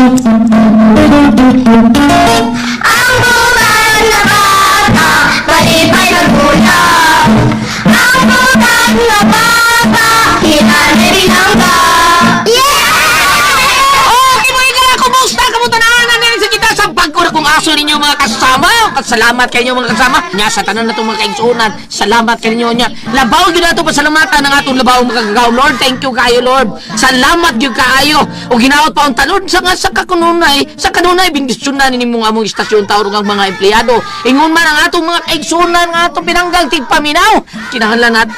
Ang butan na bata, malipay magulang. Ang butan na bata, hinanay binangga. Yeah! Okay mga igala, kumusta? Kamusta na? Nandito sa kita sa pagko na kong aso ninyo mga kasama. Salamat kayo mga kasama. Nya sa tanan na itong mga kaigsunan. Salamat kayo nya. Labaw gyud nato pasalamatan ang atong labaw mga kagaw. Lord, thank you kaayo Lord. Salamat gyud kaayo. O ginaot pa ang talon sa nga sa kakununay, sa kanunay bendisyonan nimo among istasyon tawo ang mga empleyado. Ingon man ang atong mga kaigsunan nga atong pinanggang tigpaminaw. Kinahanglan nat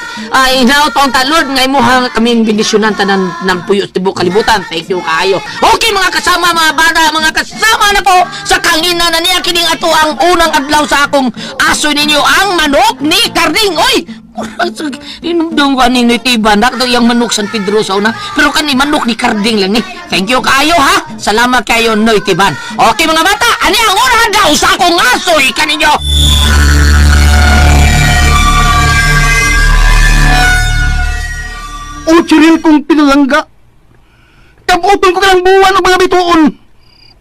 inaot pa ang talon nga imuha kaming bendisyonan tanan ng puyo sa tibuok kalibutan. Thank you kaayo. Okay mga kasama, mga bata, mga kasama na po sa kangina na niya kining ato ang unang adlaw sa akong aso ninyo ang manok ni Karding. Oy! Inumdum ko ni Tiba, nakto yung manok San Pedro sa una. Pero kani manok ni Karding lang ni. Thank you kaayo ha. Salamat kayo Noy Tiban. Okay mga bata, ani ang unang adlaw sa akong aso kaninyo. O Chiril kong pinalangga. Kabuton ko ka ng buwan o mga bituon.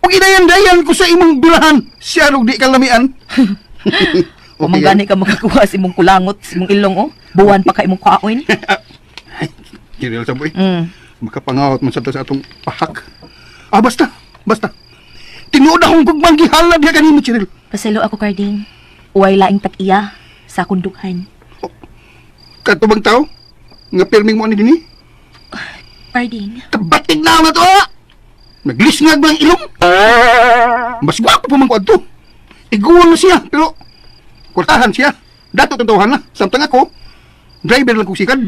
O ginayan-dayan ko sa imong dulahan. Siya rog di ka lamian. Okay, Manggani ka makakuha sa imong kulangot, sa imong ilong, oh. Buwan pa ka imong kaon. Chiril sa boy. Mm. Makapangawat man sa sa atong pahak. Ah, basta. Basta. Tinuod akong gugmang gihalad niya kanimo, Chiril. Paselo ako, Carding. Uway laing tag-iya sa akong dughan. Kato bang tao? Nga pirming mo ani dinhi? Carding, Kabatig na nga to! Ah! Naglisngag ba ang ilong? Mas gwapo pa man ko adto. Iguwang na siya, pero kwartahan siya. Dato totoohan na. Samtang ako, driver lang kong sikad.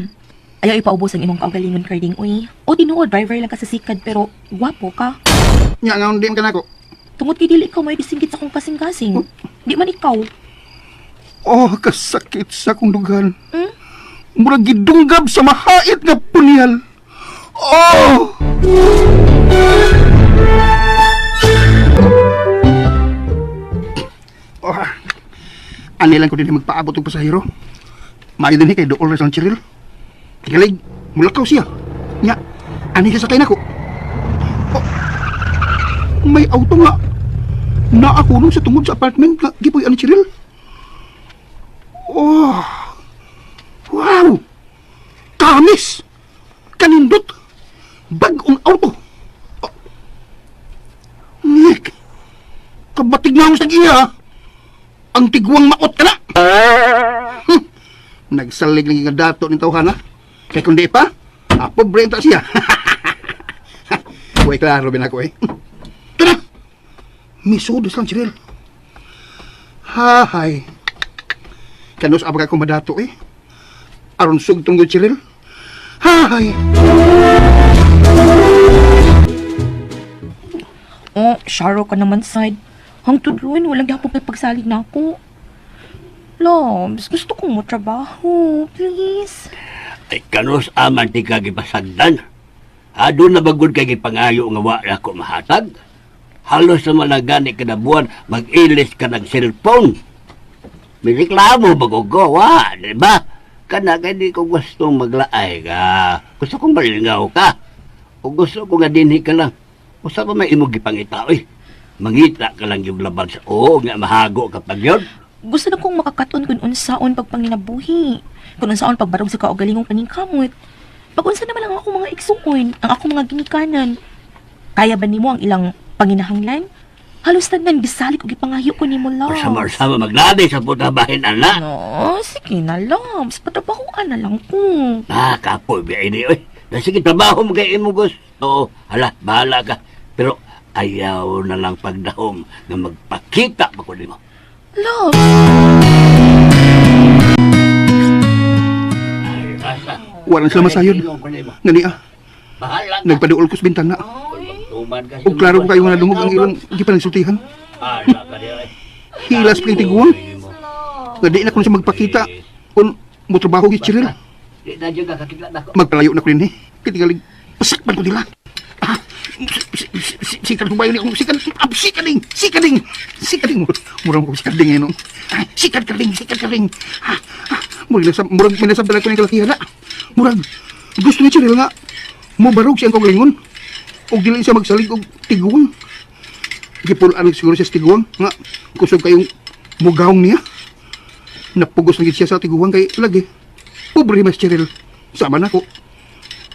ayaw ipaubos ang imong kaugalingon, Carding. Uy, o tinuod, driver lang ka sa sikad, pero gwapo ka. Nya nga hindi man ka nako. Tungod kay dili ikaw may gisingkit sa akong kasing-kasing. Di man ikaw. Oh, kasakit sa akong dughan. Hmm? Murag gidunggab sa mahait nga punyal. Oh! Oh, ani lang ko din magpaabot og pasahero. Maayo din kay dool ra sa Chiril. Tigalig, mulakaw siya. Nya, ani siya sakay nako. Oh, may auto nga. Naa ko sa tungod sa apartment nga gipuy ani Chiril. Oh! Wow! Kamis! Kanindot! Bagong auto! Oh. Nick! Kabatig na ako sa iya! Ang tigwang maot ka na! Nagsalig lang nga dato ni tawhana. Kaya kung di pa, pobre ta siya. Uy, klaro bin ako eh. Tara! Misudos lang, Cyril. Hahay. Kanus apa ka kumadato eh. Aron sugtong ko, Cyril. Hahay. Oh, Sharo ka naman, side. Hangtod ron, walang gapong kay pagsalig na ako. Loves, gusto kong mo trabaho. Please. Ay kanus aman ti ka gipasagdan. Aduna na bagod kay gipangayo nga wa na ko mahatag. Halos naman na gani kada buwan mag-ilis ka ng cellphone. May reklamo bago ko, wa, di ba? Kana kay di ko gustong maglaay ka. Gusto kong malingaw ka. O gusto ko nga dinhi ka lang. Usa pa may imong gipangita, oy. Mangita ka lang yung labag sa oo nga mahago ka pag yun. Gusto na kong makakaton kung unsaon pagpanginabuhi. Kung unsaon pagbarog sa kaugalingong paningkamot. Pag unsa naman ang akong mga igsuon, ang akong mga ginikanan. Kaya ba nimo ang ilang panginahanglan? Halos tanan gisalig og gipangayo ko nimo, Loves. Sama-sama maglabi sa puta bahin, ana. No, sige na, Loves. Patrabahoan na lang ko. Ah, kapoy ba ini oy. Na sige trabaho mo kay imo gusto. Hala, bahala ka. Pero ayaw na lang pagdahom nga magpakita pa ko nimo. Loves! Ay, rasa. Walang sila masayod. Ingon ko nimo. Nga niya, Bahala ka. nagpaduol ko sa bintana. Tuman ka O klaro ko kayo nga nadungog ang ilang gipanagsultihan. Ala ka di oy. Hilas pa yung tiguang. Nga di na ko na siya magpakita kung motrabaho kay Cyril. Di na jud ka kakita nako. Magpalayo na ko rin eh. Kitigalig, pasakpan ko nila. Ah, sikan ko ba yun? Sikan, ah, sikaning, sikaning, sikaning. Murang ko sikading eh, no? Ah, sikan karing, sikan karing. Ah, ah, murag nasa, murag minasabdala ko ng kalakihan na. Murag, gusto ni Cyril nga, mubarog siya ang kagalingon. Og dili siya magsalig og tiguang. Gipulaan siguro siya sa tiguang. Nga, kusog kayong mugawong niya. Napugos na gid siya sa tiguang kay lagi. Pobre mas Cheryl. Sama na ko.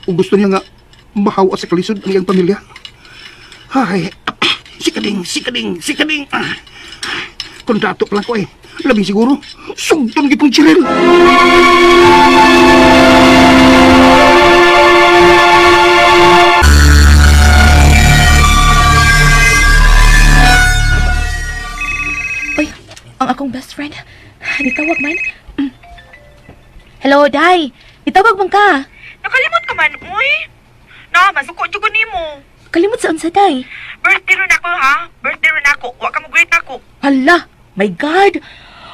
Ug gusto niya nga mahawa sa kalisod ang iyang pamilya. Ay, sikading, sikading, sikading. Ah, kontrato pa lang ko eh. Labi siguro, sugton gipong Cheryl. Uy, ang akong best friend. Nitawag man. Hello, Day. Nitawag man ka. Nakalimot ka man, uy. Na, masuko jud ko nimo. Kalimot sa unsa, Day. Birthday ron ako, ha? Birthday ron ako. Wa ka mo greet ako. Hala, my God.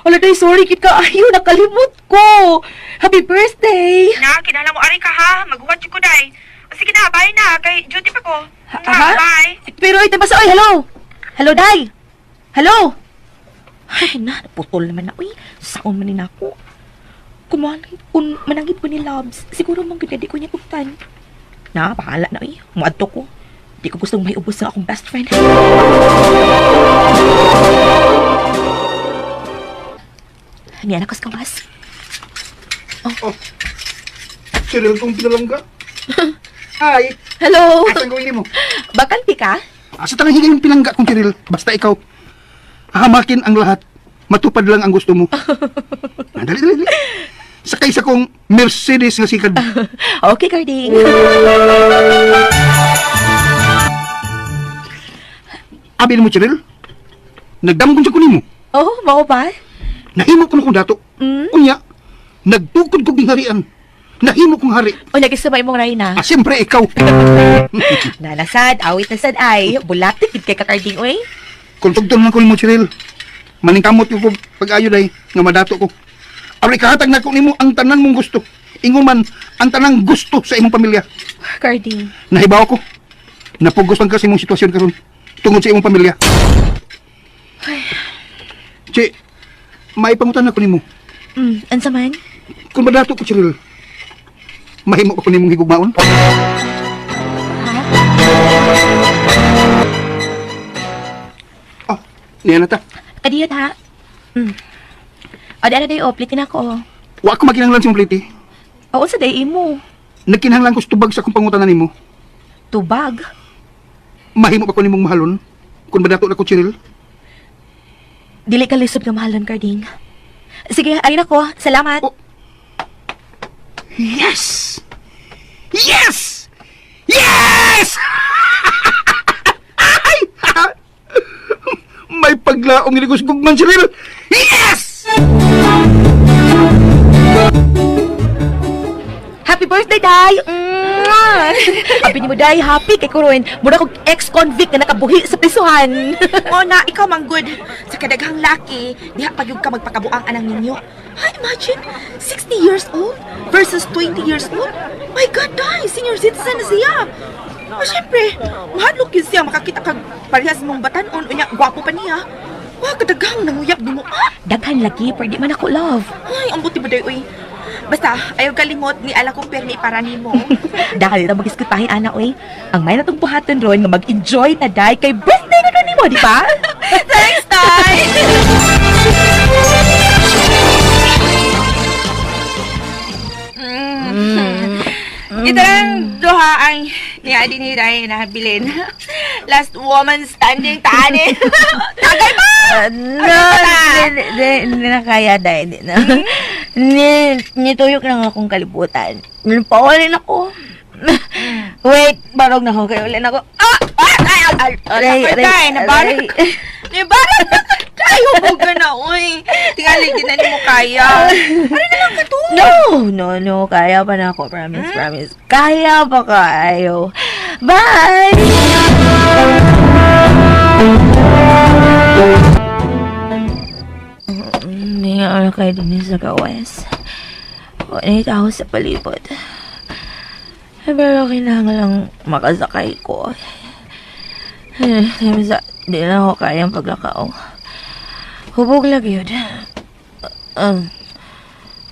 Hala, Day, sorry kit ka. Ayaw, nakalimot ko. Happy birthday. Na, kinahanglan mo ari ka, ha? Maghuwat jud ko day. O, sige na, bye na. Kay duty pa ko. Ha- Na, ha? bye. Pero ito basta, oy, hello. Hello, Day. Hello. Ay, na, naputol naman na. Uy, saon man ni nako. Kumanit, kun manangit ko ni Loves, siguro mong ganda di ko niya pugtan. Na, bahala na, uy. Muadto ko. Di ko gustong may ubos sa akong best friend. Niya na kawas. Oh, Cheryl kong pinalangga. Hi, Hello! asan gawin mo? Bakante ka? Asa tanang higa yung pinangga kong Cheryl. Basta ikaw, hamakin ang lahat. Matupad lang ang gusto mo. Ah, dali, dali, dali. Sakay sa kong Mercedes nga sikad. Okay, Carding. Abi mo, Cheryl. Nagdamgon sa kunin mo. Oh, mao ba? Nahimo ko na kong dato. Mm. Unya, nagtukod kong gingharian. Nahimo kong hari. O, nagisabay mong Reyna. Ah, siyempre, ikaw. Nanasad, awit na sad ay. Bulatik, gid kay kakarding, oy. Kung tugtong lang ko nimo, Cheryl. Maningkamot yung pag-ayo day, nga madato ko. Aron ikahatag na ko nimo ang tanan mong gusto. Ingon man, ang tanang gusto sa imong pamilya. Carding. Nahibaw ko. Napugos lang ka sa imong sitwasyon karon tungod sa imong pamilya. Che, may pangutan ako nimo. Ansa man? Kung madato ko, Cheryl, mahimo ko nimong higugmaon? Ha? Oh, niya na ta. Kadiyot ha? O, di na day, o. Plitin ako, oh. Wa ko makinahanglan sa imong pliti. O, unsa day imo? Nagkinahanglan ko sa tubag sa akong pangutanan nimo. Tubag. Mahimo ba ko nimong mahalon? Kung madato na ko, Cheryl? Dili ka lisod nga mahalon, Carding. Sige, ayun ako. Salamat. Oh. Yes! Yes! Yes! Ay! May paglaong niligusgug man, Cheryl! Yes! Happy birthday, Day! Mwah! Happy ni mo, Day. Happy kay Kuruin. Mura kog ex-convict na nakabuhi sa prisuhan. O na, ikaw man good. Sa kadaghang laki, diha pa gyud ka magpakabuang anang ninyo. Ay, imagine, 60 years old versus 20 years old. My God, day, senior citizen na siya. O syempre, mahadlok yun siya makakita kag parehas mong batanon, unya, gwapo pa niya. Wah, kadaghang nanguyab nimo. Ah, Daghan lagi, pero di man ako love. ay, ang buti ba day, uy. Basta, ayaw kalimot ni ala kong permi para nimo. Dahil na mag-diskutahin, ana, oy. Ang may natong buhaton ron nga mag-enjoy na, Day, kay birthday na ron nimo, di ba? Thanks, Tay! Ito lang duha ang niya ni Ray na bilin. Last woman standing tani. Tagay pa! No, hindi na kaya dahil hindi na. Nituyok lang akong kalibutan. Pawalin ako. Wait, barog na ako. Kaya ulit ako. Ah! Ay, ay, ay, Aray, aray, aray, nabarag. aray. Nabarag na ka, Day! Hubog ka na, uy. Tingali, di na nimo kaya. Ano na lang ka to? No, no, no. Kaya pa na ako. Promise, promise. Kaya pa kayo. Bye! Hindi nga ako kayo din sa gawas. Wala tao sa palibot. Eh, pero kailangan lang makasakay ko. Eh, sa, di na ako kayang paglakaw. Hubog lagi yun.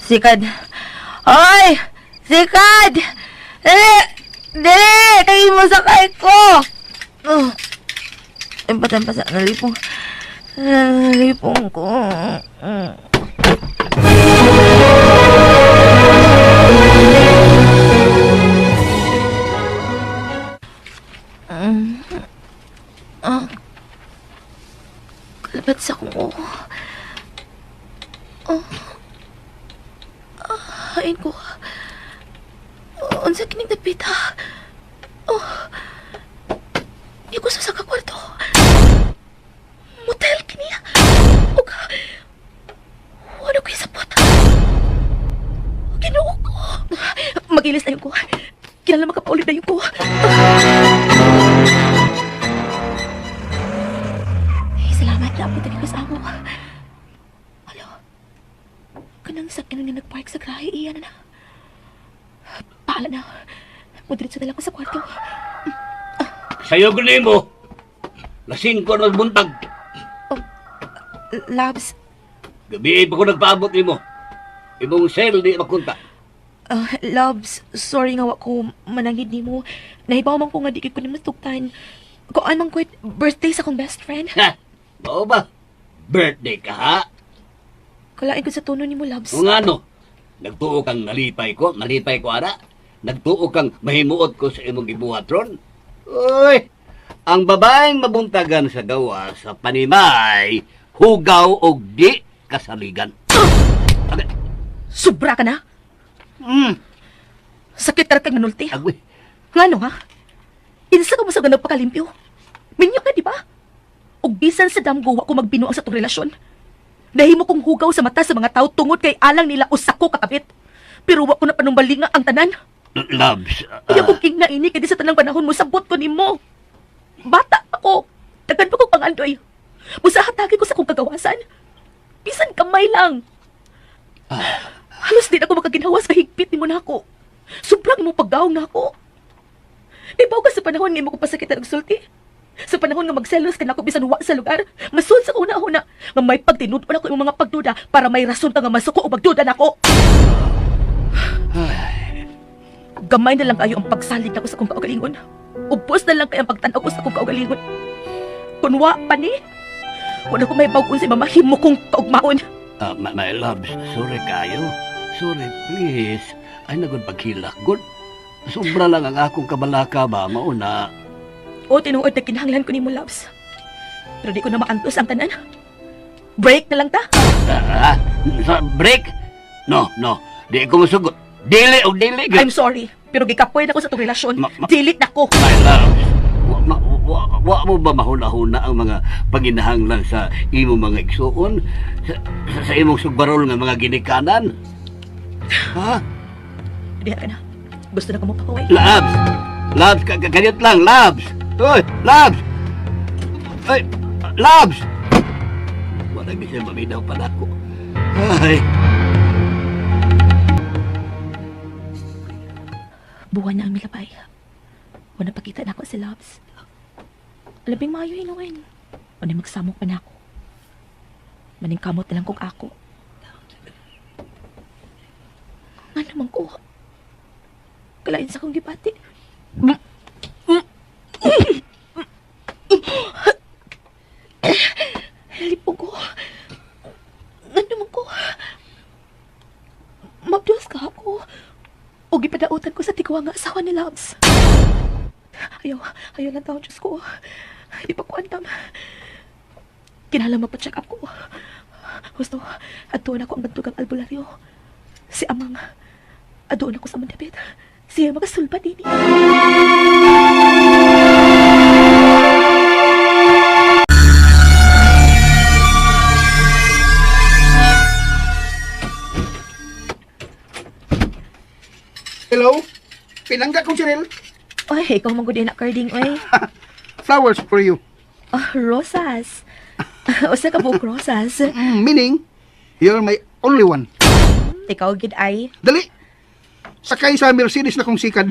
Sikad. Hoy! Sikad! Dali! Dali! Kayo mo sakay ko! Impatan pa sa nalipong. Nalipong ko. Kalabat sa akong ulo. Oh. Ah, hain ko. Unsa kining dapita? Oh. Di ko sa kwarto. Motel kini. Ug wala ko isapot. Ginoo ko. Magilis na yun ko. Kinala makapaulit na yun ko. Ay, salamat na abot ko sa amo. Alo. Kanang sakyanan nga nagpark sa grahe, iya na na. Paala na. Mudiretso na lang ko sa kwarto. Sayo ko nimo. Lasing ko ng buntag. Labs, Gabi pa ko nagpaabot nimo. Imong sel di makunta. Loves, sorry nga wa ko mananghid nimo. Nahibaw man ko nga di kay ko nimo tugtan. Kuan man ko birthday sa akong best friend. Ha? Mao ba? Birthday ka ha? Kalain ko sa tono nimo, Loves. Kung ano, nagtuo kang nalipay ko ara. Nagtuo kang mahimuot ko sa imong gibuhat ron. Uy, ang babaeng mabuntagan sa gawa sa panimay, hugaw og di kasaligan. Agay, Sobra ka na. Sakit ka kag nanulti. agoy. Ngano ha? Insa ka mo sa ganang pagkalimpyo? Minyo ka, di ba? Og bisan sa damgo wa ko magbinuang sa tong relasyon. Nahimo kong hugaw sa mata sa mga tao tungod kay alang nila usa ko kakabit. Pero wa ko na panumbalinga ang tanan. Loves, Ayaw kong king na ini kay di sa tanang panahon mo sabot ko nimo. Bata pa ko. Daghan pa kong pangandoy. Musa hatagi ko sa akong kagawasan. Bisan kamay lang. Halos di na ako makaginhawa sa higpit nimo nako. Sobrang mo paggaong nako. Ibaw ka sa panahon nga imo ko pasakitan og sulti. Sa panahon nga magselos ka nako bisan wa sa lugar, masul sa una-una nga may pagtinud-on ako imong mga pagduda para may rason ka nga masuko o magduda nako. Gamay na lang kayo ang pagsalig nako sa akong kaugalingon. Ubos na lang kayo ang pagtan-aw ko sa akong kaugalingon. Kun wa pa ni, kun ako may bag-on sa mamahimo kong kaugmaon. My loves, sorry kayo. Sorry, please. Ay, nagod paghilak, good. Sobra lang ang akong kabalaka ba, mauna. O tinuod na kinahanglan ko nimo, loves. Pero di ko na maantos ang tanan. Break na lang ta. Ah, sa break? No, no. Di ko musugot. Dili o dili. I'm sorry, pero gikapoy na ko sa itong relasyon. Delete na ko. My loves, wa mo ba mahuna-huna ang mga panginahanglan sa imong mga igsuon? Sa imong sugbarol nga mga ginikanan? Ha? Diha ka na. Gusto na ka mo papaway. Labs! Labs, kanyot lang, labs! Uy, labs! Ay, labs! Wala siya maminaw pa na ako. Ay, Buwan na ang milabay. Wala pakita na ako si Loves. Labing maayo hinuin. Wala magsamok pa na ako. Maningkamot na lang kung ako. Nga naman ko. Kalain sa kong gibati. Lipong ko. Nga naman ko. Mabdos ka ako. O gipadautan ko sa tigwa nga asawa ni Loves. Ayaw, ayaw lang taon, Diyos ko. Di pa ko andam. Kinahanglan magpa-check up ko. Gusto, adtuon ako ang bantugang albularyo. Si Amang, adoon ako sa mandapit. Siya makasulba din. Hello? Pinangga kong Cheryl. Oy, ikaw man gud na carding, oy. Flowers for you. Oh, rosas. Usa ka buok rosas. Meaning, you're my only one. Ikaw gid ay. Dali! Sakay sa Mercedes na kong sikad.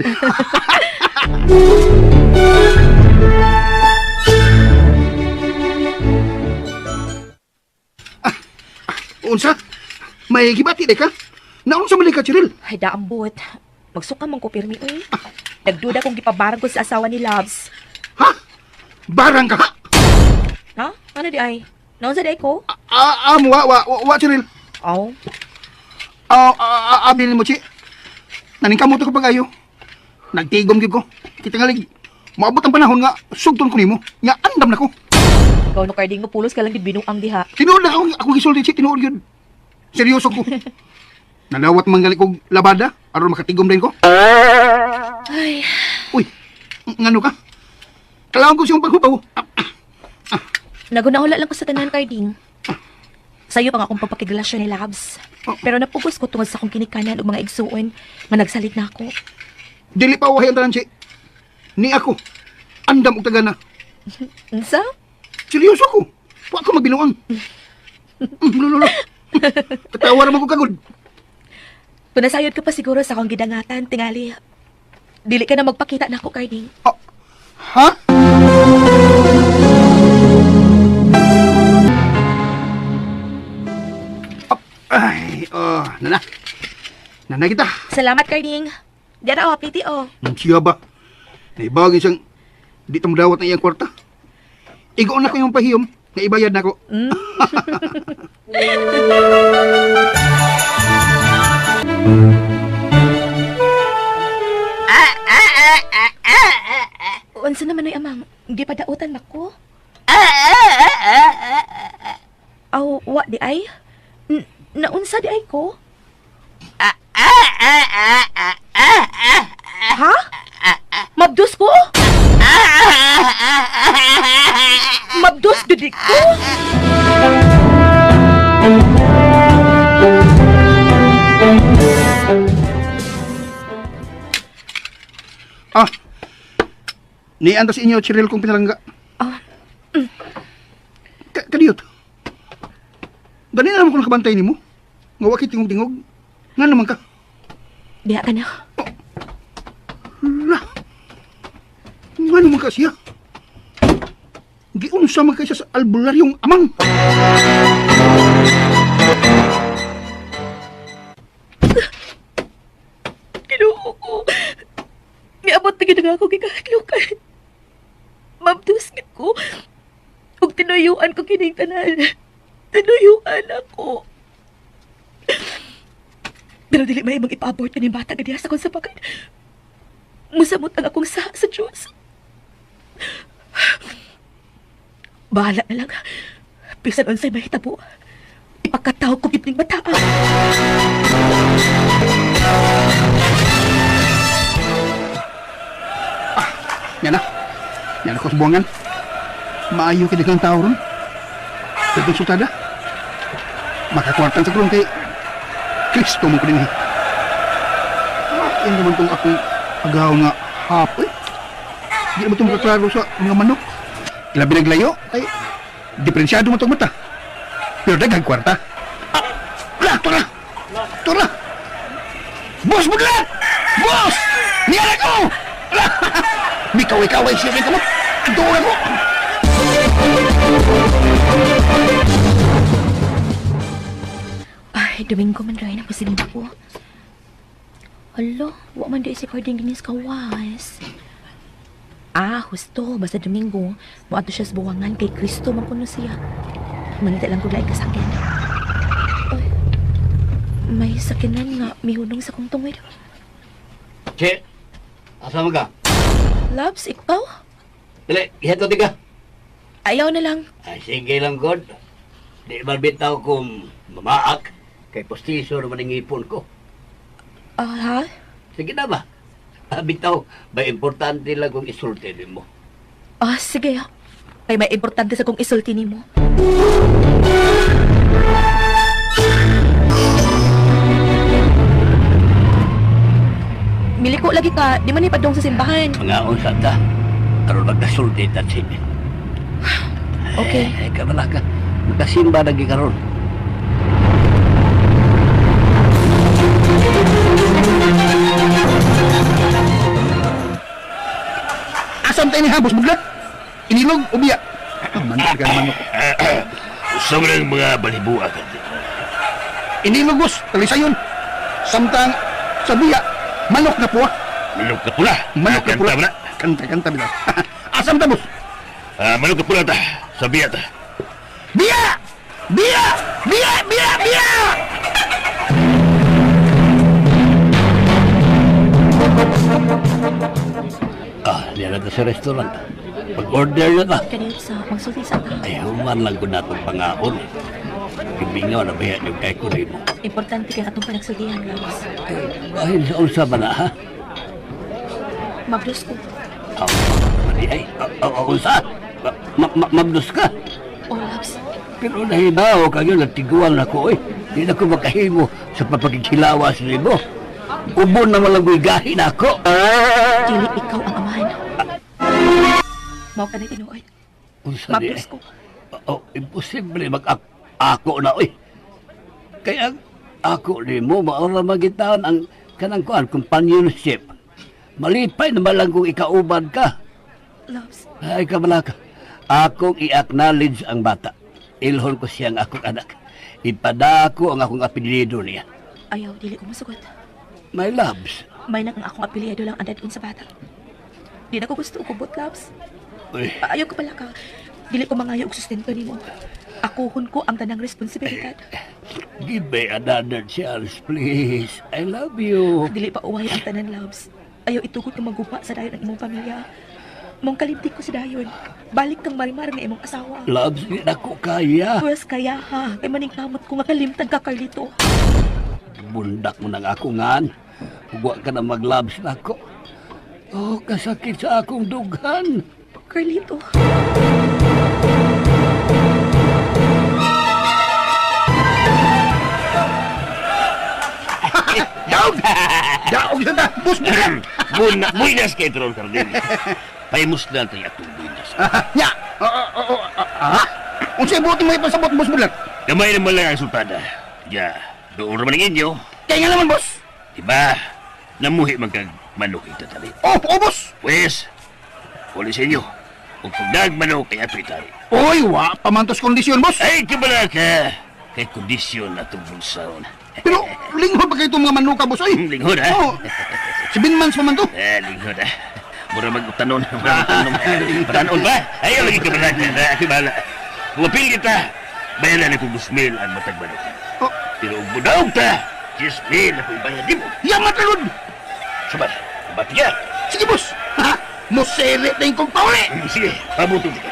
Ah, unsa? May gibati di ka? Naunsa man di ka, Cheryl? Ay, daambot. Magsuka man ko pirmi, oy. Nagduda kong gipabarang ko sa asawa ni Loves. Ha? Barang ka? Ha? Ano di ay? Naunsa di ay ko? Ah, ah, wa, wa, wa, wa, Cheryl. Aw. Ah, ah, ah, bilin mo, Chi. Naningkamot ko pag-ayo. Nagtigom gyud ko. Kita nga lig. Moabot ang panahon nga sugton ko nimo. Nga andam na ko. Ikaw no Carding, mapulos ka lang gid binuang diha. Tinuod na ako, ako gisulti, Chi. Tinuod gyud. Seryoso ko. Nalawat man gali kog labada aron makatigom din ko. Ay, Uy, ngano ka? Kailangan ko siyang paghubaw. Ah, nagunahula lang ko sa tanan, Carding. Sayo pa nga akong pagpakigrelasyon ni Labs. Pero napugos ko tungod sa akong kinikanan ug mga igsuon nga nagsalit na ako. Dili pa wahay ang tanan, Chi. Ni ako. Andam og tagana. Unsa? Seryoso ko. Wa ko magbinuang. Lolo. Katawa naman ko kagod. Kung nasayod ka pa siguro sa akong gidangatan, tingali. Dili ka na magpakita nako, Carding. Ah, ha? Ah, ay, oh, nana. Nana kita. Salamat, Carding. Diyan oh, piti oh. Nang siya ba? Naibagin siyang di ta modawat na iyang kwarta. Igoon na ko yung pahiyom na ibayad na ko. Unsa naman ay amang, hindi pa dautan nako. Aw, wa di ay? Naunsa di ay ko? Ha? Mabdos ko? Mabdos gud ko? Ah, niantas inyo, Cheryl, kong pinalangga. Ah. Kadiyot. Gani na naman ko nakabantay nimo. Nga wa kay tingog-tingog. Nga naman ka. Diha ka na. La. Nga naman ka siya. Giunsa man kay siya sa albularyong amang. Ginoo ko. Miabot na gid nga ako gikahadlukan. Mabdos gid ko. Ug tinuyuan ko kining tanan. Tinuyuan ako. Pero dili may imong ipa-abort kaning bata gadiha sa kong sapakan. Musamot ang akong sa Diyos. Bahala na lang. Bisan unsay mahitabo. Ipakatawag ko gid ning bata. Yan na. Yan ako sa buwangan. Maayo kay daghang tao ron. Daghang sultada. Makakwartan sa krong kay Kristo mo ko din eh. Yan naman tong akong agaw nga hapoy. Di naman itong makaklaro sa mga manok. Labi naglayo kay diferensyado mo itong mata. Pero daghang kwarta. Ah! Wala! Tura! Tura! Boss Budlat! Boss! Niyala ko! Wala! May kaway-kaway siya kay kamot. Doon ako! Ay, Domingo man rin ang pasilip ko. Hala, wa man di si Carding dinis kawas. Ah, husto. Basta Domingo, moadto siya sa buwangan kay Kristo man kuno siya. Mangita lang ko laing kasakyan. Ay, may sakyanan nga mihunong sa kong tungwid. Che, asa man ka? Loves, ikaw? Dili, ihatod ka. Ayaw na lang. Ay, sige lang, God. Di man bitaw kung mamaak. Kay postiso naman ang ipon ko. Ah, ha? Sige na ba? Ah, bitaw, ba importante lang kung isulti mo. Ah, sige. Kay may importante sa kong isulti nimo. Miliko lagi ka, di man ipadong sa simbahan. Mga unsa ta, aron magkasulti ta sige. Okay. Eh, kabala ka. Makasimba lagi karon. Asam tayo ni ha, Boss Budlat? Inilog o biya? Manok ka naman ako. Sobrang mga balibuag. Inilog, boss. Talisayon. Samtang sa biya, manok na puwa. Manok na pula. Manok na pula. Kanta ba na? Kanta, kanta bitaw. Asam ta, boss? Manok ka pula ta. Sa biya ta. Biya! Biya! Biya! Biya! Biya! Diyan na ta sa restaurant. Pag-order na ta. Kaniyot sa magsulti sa ta. Ay, human lang ko natong pangaon. Kibingaw na bayan yung kay ko nimo. Importante kay atong panagsultihan, loves. Bahin sa unsa ba na, ha? Mablos ko. Aw, mali ay, aw, unsa? Mablos ka. Oh, loves. Pero nahibaw kayo, nagtiguan na ko, eh. Di na ko makahimo sa papagkikilawas nimo. Ubon na malang gahi na ako. Dili ikaw ang amahan. Mao ka na tinuod. Unsa di Mablos ay? ko. Oh, imposible mag ako na, oy. Kaya ako nimo maura magitaan ang kanang kuan companionship. Malipay na lang kung ikauban ka. Loves. Ay, kamalaka. Akong i-acknowledge ang bata. Ilhon ko siyang akong anak. Ipadako ang akong apelyido niya. Ayaw, dili ko masugot. My loves. May nang ang akong apelyido lang ang dadun sa bata. Di na ko gusto ukubot, loves. Uy, Ayaw ko pala ka. Dili ko mangayo og sustento nimo. Akuhon ko ang tanang responsibilidad. Give me another chance, please. I love you. Dili pa uway ang tanan, loves. Ayaw itugot nga maguba sa dayon ang imong pamilya. Mong kalimtik ko sa dayon. Balik kang marimar nga imong asawa. Loves, di na ko kaya. Pwes kaya ha, kay maningkamot ko nga kalimtan ka, Carlito. Bundak mo ng ako ngan. Huwag ka na mag-loves na ako. Oh, kasakit sa akong dughan. Carlito. Daog! Daog sa ta! Bus bulan! Buna, buinas kay Tron Cardin. Paimuslan tayo atong buinas. Ya! Oo, ah? Unsay buot mo ipasabot, boss bulan? Gamay naman lang ang sultada. Ya, doon naman ang inyo. Kaya nga naman, boss! Diba? Namuhi man kag manok ito tali. Oh, oh, boss! Pwes, uli sa inyo. Kung pag manok kay ato itali. Oy, wa pa man tos kondisyon, boss! Ay, kabala ka! Kay kondisyon na itong bulsaon. Pero linghod pa kayo itong mga manuka, boss, oy! Linghod, ha? Oh, 7 months pa man to. Eh, linghod, ha? Mura mag-utanon. Mura mag-utanon. Patanon ba? Ayaw lagi kabala ka. Ako bahala. Pumapil kita. Bayaran ako 2,000 ang matag manok. Oh, Pero ug budaog ta, 10,000 ako ibayad di mo. yamat na lod! Sabay, bati ka. Sige, boss! Ha? Musere na yung kong pauli! Sige, pabuto ka.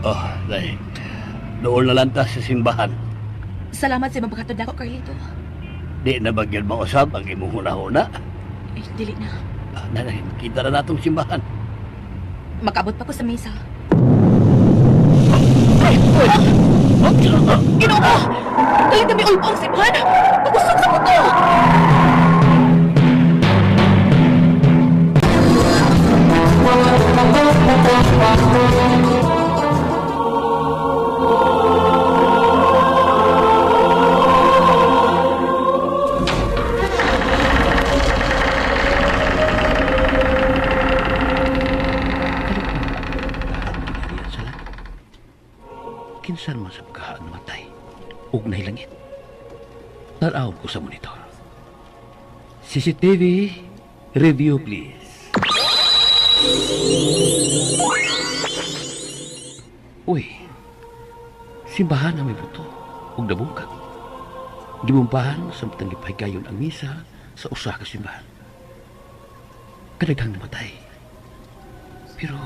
Oh, day. Doon na lang ta sa simbahan. Salamat sa imong paghatod nako, Carlito. Di na bagyan mausap ang imong huna-huna. Ay, dili na. Ah, nanay, kita na natong simbahan. Makaabot pa ko sa misa. Ginoo! Dali kami ulpo ang simbahan! Pagusok sa buto! Sa langit. Kinsan man sa pagkahaan namatay ug nahilangit. Tanaw ko sa monitor. CCTV, review please. Uy, simbahan ang may buto ug nabungkag. Gibumpahan sa matang gipahigayon ang misa sa usa ka simbahan. Kadaghang namatay. Pero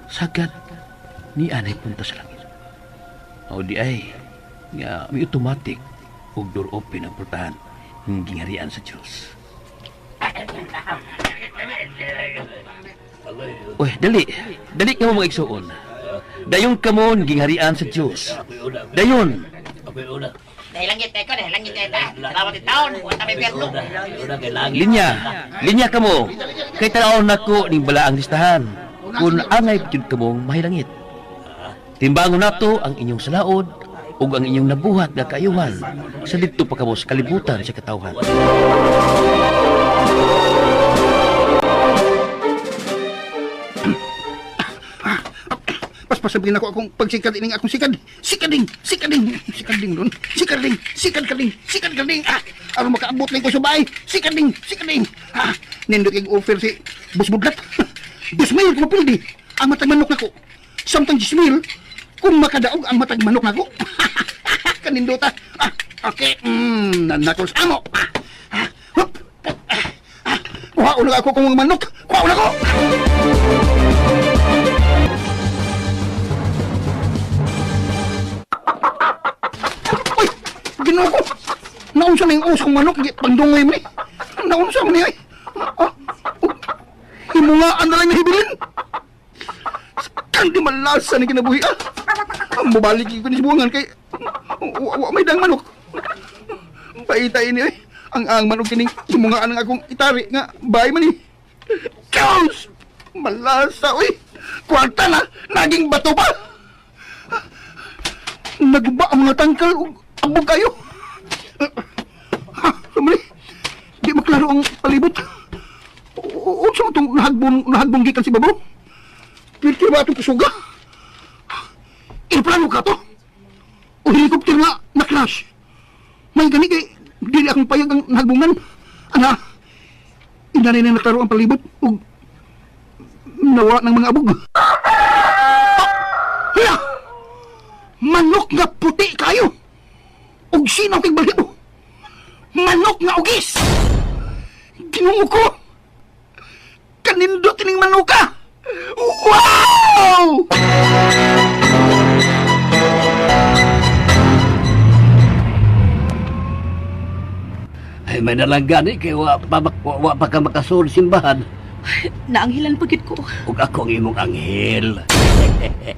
sagad ni anay punta sa langit. O di ay nga may automatic ug door open ang portahan ng gingharian sa Diyos. Uy, dali. Dali ka mo mga igsuon. Dayon ka mo gingharian sa Diyos. Dayon. Linya, linya ka mo. Kay tanaw nako ning balaang listahan. Kung angay gyud ka mong mahilangit. Timbangon nato ang inyong salaod ug ang inyong nabuhat nga kaayuhan sa didto pa kamo sa kalibutan sa katawhan. Paspasabihin ako akong pagsikad ining akong sikad. Sikading, sikading, sikading doon. Sikading, sikad kading, sikad kading. Ah, aron makaabot lang ko sa bahay. Sikading, sikading. Ah, nindot kay offer si Boss Budlat. 2,000 ko mapildi. Ang matag manok nako. Samtang 10,000 kung makadaog ang matag manok nako. Kanindota. Ah, okay. Nanakos amo. Ah, ah, hup. Ah, ah, kuha na ako kung manok. Kuha na ko. Uy! Ginoo ko! Naunsa na yung uos kong manok, pangdungoy mo ni. Naunsa mo ni ay. Ah, oh, himungaan na lang nahibilin. Kang di malasa ni kinabuhi ah. Ang mubalik ko ni buwangan kay wa may dang manok. Paita ini ay. Ang manok kining himungaan ang akong itari nga bahay man ni. Diyos! Malasa uy! Kwarta na! Naging bato pa! Naguba ang mga tangkal ug abog kayo. Ha, sumali. Di maklaro ang palibot. Unsa man tong nahagbong gikan si babaw? Piltir ba itong kusuga? Aeroplano ka to? O helicopter nga na-crash? May gani kay dili akong payag ang nahagbungan. Ana, inanay na naklaro ang palibot ug nawala ng mga abog. Ah! Hala! Manok nga puti kayo! Ug sinaw kay balibo! Manok nga ugis! Ginoo ko! Kanindot ining manuka! Wow! Ay, may nalanggani kay wa pa, wa pa ka makasulod simbahan. Naanghilan pagid ko. Ug ako ang imong anghel.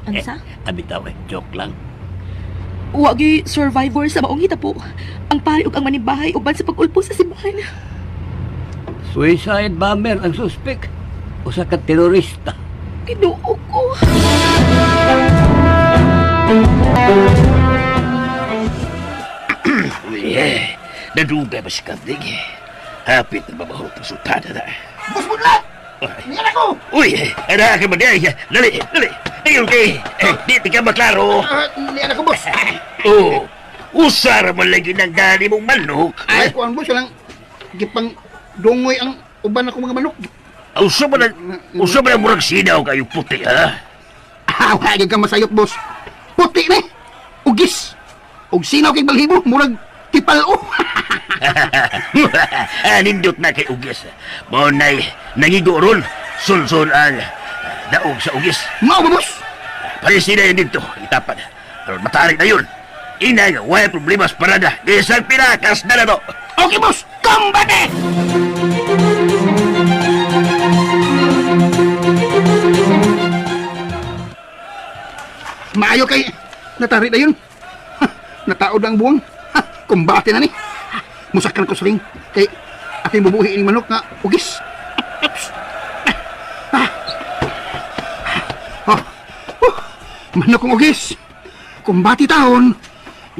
Ansa? Abi taw eh, joke lang. Wa gyud survivor sa maong hitabo. Ang pari ug ang manibahay uban sa pag-ulpo sa simbahan. Suicide bomber ang suspect. Usa ka terorista. Ginoo ko. Uy, eh, nadugay ba si Kardig? Hapit na babahot ang sultana na. Boss Budlat! Niyan ako! Uy, ana ka ba niya? Dali, dali. Ayun kay, eh, di ka maklaro. Ah, niyan ako, boss. Oh, usara man lagi ng dali mong manok. Ay, kuan boss, walang gipang dungoy ang uban ako mga manok. Usa ba na, usa ba na murag sinaw kayo puti, ha? Ah, wag ka masayot, boss. Puti ni. Ugis. Ug sinaw kay balhibo, murag tipal-o. Nindot na kay Ugis. Mao nay nangigo ron, sulson ang daog sa Ugis. Mao ba, boss? Palestina yun dito, itapan. Pero matarik na yun. Inang, wala problema sa parada. Isang pinakas na na to. Okay, boss. Kumbate! Maayo kay natari na yun. Ha, nataod ang buwang. Ha, kumbate na ni. Ha, musakan ko sa ring. Kay aking bubuhi ining manok nga ugis. Oops. Ah. Oh. Oh. Manok kong ugis. Kumbati taon.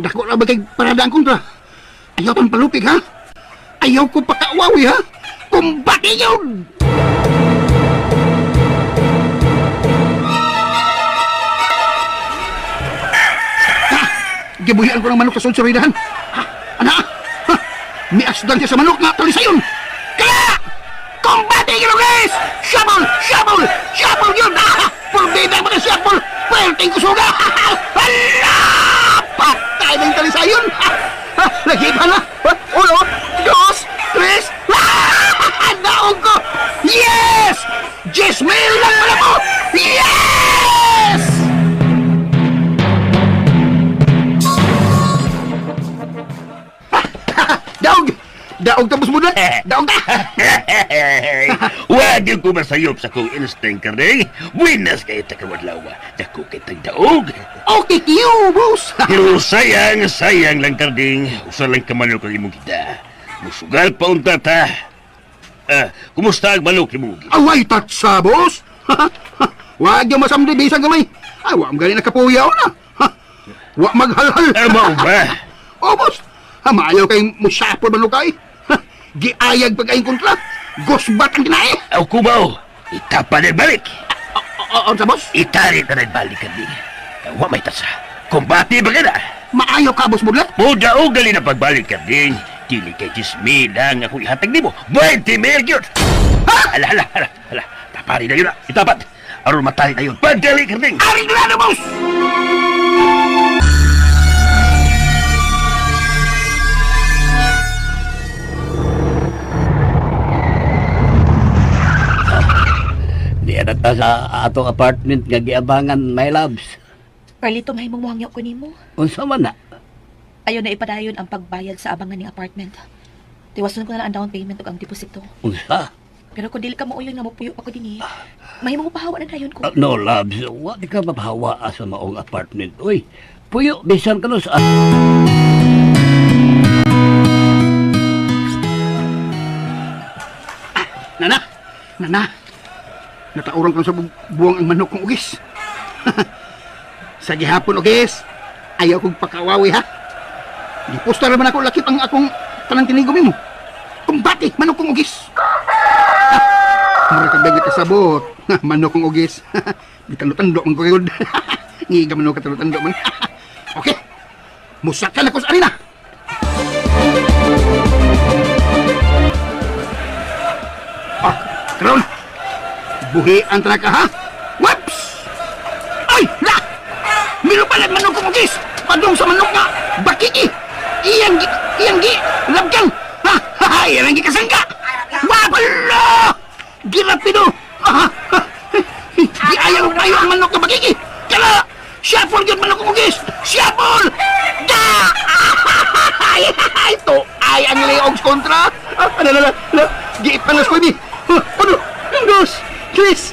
Dako na ba kay parada ang kontra? Ayaw tong palupig ha? Ayaw ko pakaawawi ha? Kumbati yun! Ha! Gibuhian ko ng manok sa sulsuridahan. Ha! Ana! Ha! Miasdan siya sa manok nga talisayon! Kaya! Kumbati yun guys! Shabol! Shabol! Shabol yun! Ah! Purbida mga shabol! Pwerte kusuga! Hala! Patay ng talisayon! Ha! Ha! Lagipan na! Ha! Uno, dos, tres! Ah! Daog ko! Yes! 10,000 lang pala mo! Yes! Daog! Daog tapos mo na! Daog ta! Wag yung kumasayop sa kong instinct, Karning. Winas kayo takawadlawa. Dako kay tagdaog. Okay, Q, boss! Pero sayang, sayang lang, Karding. Usa lang ka manok ang imong kita. Musugal pa unta ta. Ah, kumusta ang manok ni Mugi? Away, tatsa, boss! Wag yung masamdi bisan gamay. Ay, wa gani nakapuyaw na. Ha? Wa maghalhal. Ah, mao ba? Oh, boss! Ha, maayaw kay musapol man kay. Ha, giayag pag ayong kontra. Gosbat ang kinae. Aw, kubaw. Itapan ang balik. Unsa, boss? Itari na rin balik karding. Wa may tasa. Kumbati ba ka na? Maayo ka, boss budlat. Mudaog gali na pagbalik karding. Dili kay 10,000 ang ako ihatag nimo. 20,000 gyud. Ha? Ala, ala, ala, ala. Tapari na yun ah. Itapat. Aron matali na yun. Pagdali karding. Aring lano, boss! Di na ta sa atong apartment nga giabangan, my loves. Carlito, mahimong muhangyo ko nimo. Unsa man na? Ayaw na ipadayon ang pagbayad sa abangan ng apartment. Tiwason ko na lang ang down payment ug ang deposito. Unsa? Pero kung dili ka mauyon nga mopuyo pa ko dinhi, mahimong pahawa na dayon ko. Ah, no, loves. Wa di ka mapahawa sa maong apartment. Uy, puyo, bisan ka no sa... Nana! Nana! Natauran ko sa buwang ang manok kong ugis. Sa gihapon, ugis. Ayaw kong pakawawi, ha? Giposta naman ako lakip ang akong tanang tinigom mo. Kumbati, manok kong ugis. Mura ka bigla kasabot. Manok kong ugis. Gitando-tando man ko yun. Ngiga manok ka tando-tando man. Okay. Musakan ako sa arena. Ah, karon. Buhi ang traka ha. Whoops! Ay, la! Milupalan manok kong ugis. Padung sa manok nga. Bakiki. Iyang gi, iyang gi, labgan. Ha, ha, ha, iyang gi kasangka. Wabala! Girapido. Ah, ha, Giayaw kayo ang manok nga bakiki. Kala! Shuffle gyud manok kong ugis. Shuffle! Da! Ay, ito ay ang leogs kontra. Ah, ala, ala, ala. Giipanas ko ini. Ah, ano? Dos, tres.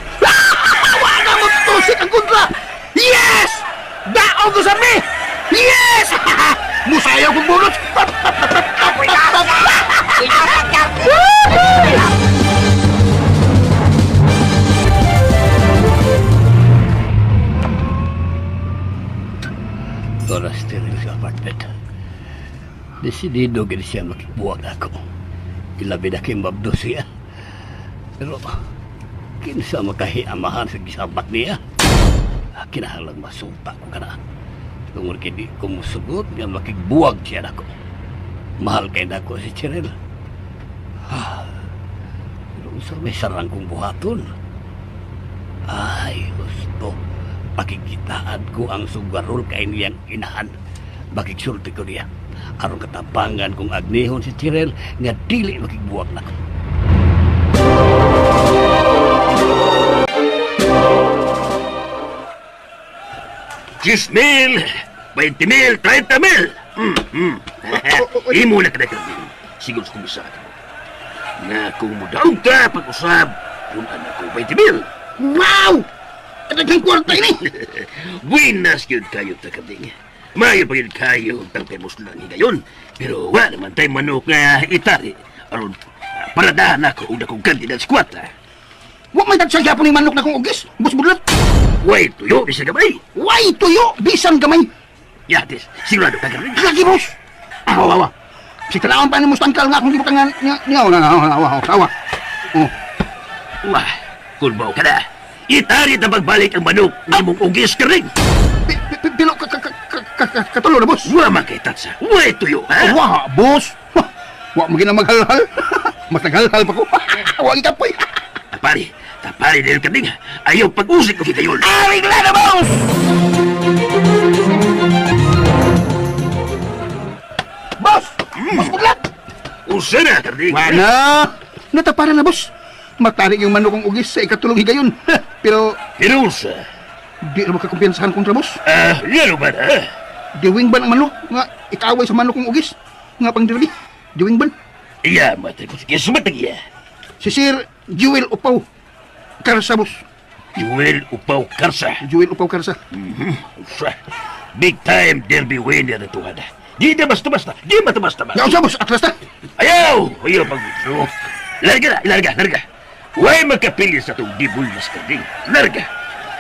Wala mo tusik ang kontra. Yes! Daog ko sa mi! Yes! Musayaw kong bunot. Oras tiril sa apartment. Desidido gid siya makibuwag ako. Ilabi na kay mabdo siya. Pero, kinsa makahiamahan sa gisabat niya? Kinahanglan masumpa ko kana. Tungod kay di ko musugot nga makigbuwag siya nako. Mahal kay nako si Cheryl. Ah, pero unsa may sarang kong buhaton? Ay, gusto. Pakikitaan ko ang sugarol kay niyang inahan. Makigsulti ko niya. Aron katapangan kong agnihon si Cheryl nga dili makigbuwag nako. 10,000, 20,000, 30,000. Imo na ka na karding. Siguro sa kumisa ka mo. Nga kung mudaog ka pag-usab, punan ako 20,000. Wow! Kadaghang kwarta ini. Winas yun kayo ta karding. Mayo pa yun kayo tangpemos lang higayon. Pero wa naman tayo manok nga itari. Aron, paradahan ako og dakong kantidad sa kwarta. Wa may tagsang gyapon ning manok na kong ugis. Boss budlat. Way tuyo, bisa gamay. Way tuyo bisan gamay. Yatis, sigurado ka karding. Lagi boss. Awa awa. Si tanawon pa ni mustangkal nga akong gibutangan niya niya na awa awa awa. Oh. Wah, kulbaw ka na. Itari na magbalik ang manok ng mong ugis karding. Pilo ka ka ka ka katulo na boss. Wa man kay tatsa. Way tuyo, ha? Wa boss. Wa mo gina maghalhal. Mas naghalhal pa ko. Wa gikapoy. Tapari, tapari dahil karding. Ayaw pag-usik ko kita yun. Aring lana boss. Boss! Boss budlat! Usa na, karding. Wala! Natapara na, boss. Matarik yung manok kong ugis sa ikatulong higayon. Pero Pero usa. di na makakumpiyansahan kontra, boss. Ah, yano ba na? Diwang ban ang manok nga ikaaway sa manok kong ugis. Nga pang derby. Diwang ban. Iya, matay ko. Sige, sumatag iya. Si Sir Jewel Upaw. Karsa, boss. Jewel Upaw Karsa. Jewel Upaw Karsa. Usa. Big time derby winner na tuwan. Di na basta-basta. Di basta-basta. Yaw siya, boss. Atlas na. Ayaw! Ayaw pag-withdraw. Larga na, larga, larga. Huwag magkapili sa itong dibulnas karding. Larga.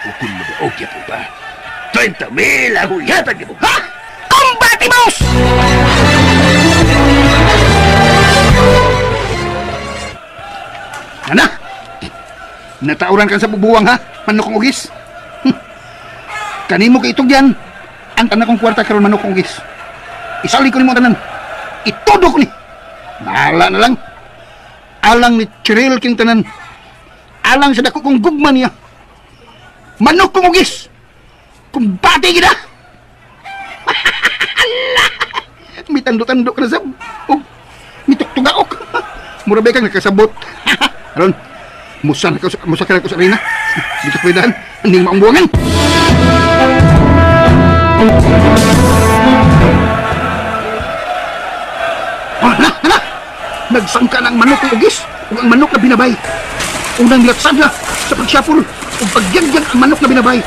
O kung mag-okay po pa. 30,000 ako yatag mo. Ha? Kumbati, boss! Nana! Natauran ka sa bubuwang, ha? Manok kong ugis. Kanimo kay itugyan ang tanan kong kwarta karon, manok kong ugis. Isali ko nimo ang tanan. Itudo ko ni. Bahala na lang. Alang ni Cheryl king tanan. Alang sa dako kong gugma niya. Manok kong ugis. Kung bati gid ah. Mitando-tando ka na sab. Oh, mitugtugaok. Mura ba kang nakasabot? Aron, musa na ka, musa ka na ko sa arena. Dito pwedaan, hindi maambuangan. Oh, na, na, na! Nagsangka ng manok ng ugis ug ang manok na binabay. Unang nilatsad na sa pagsyapol ug pagyangyang ang manok na binabay.